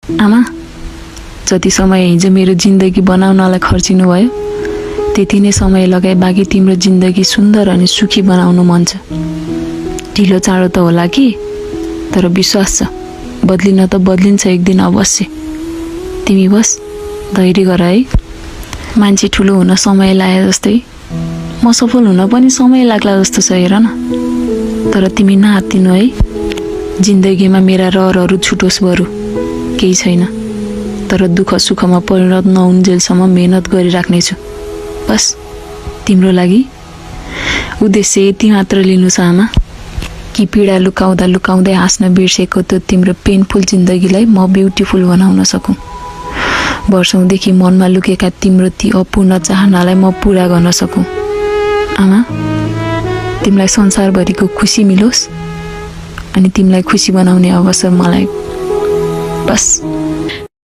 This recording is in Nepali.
आमा, जति समय हिजो मेरो जिन्दगी बनाउनलाई खर्चिनु भयो त्यति नै समय लगाए बाँकी तिम्रो जिन्दगी सुन्दर अनि सुखी बनाउनु मन छ। ढिलो चाँडो त होला कि, तर विश्वास छ बदलिन त बदलिन्छ एक दिन अवश्य। तिमी बस धैर्य गर है। मान्छे ठुलो हुन समय लागे जस्तै म सफल हुन पनि समय लाग्ला जस्तो छ, हेर न। तर तिमी नहात्तिनु है। जिन्दगीमा मेरा रहरहरू छुटोस् बरु केही छैन, तर दुःख सुखमा परिणत नहुन्जेलसम्म मेहनत गरिराख्नेछु। बस तिम्रो लागि उद्देश्य यति मात्र लिनु छ आमा, कि पीडा लुकाउँदा लुकाउँदै हाँस्न बिर्सेको त्यो तिम्रो पेनफुल जिन्दगीलाई म ब्युटिफुल बनाउन सकौँ। वर्षौँदेखि मनमा लुकेका तिम्रो ती अपूर्ण चाहनालाई म पुरा गर्न सकौँ। आमा, तिमीलाई संसारभरिको खुसी मिलोस् अनि तिमीलाई खुसी बनाउने अवसर मलाई बस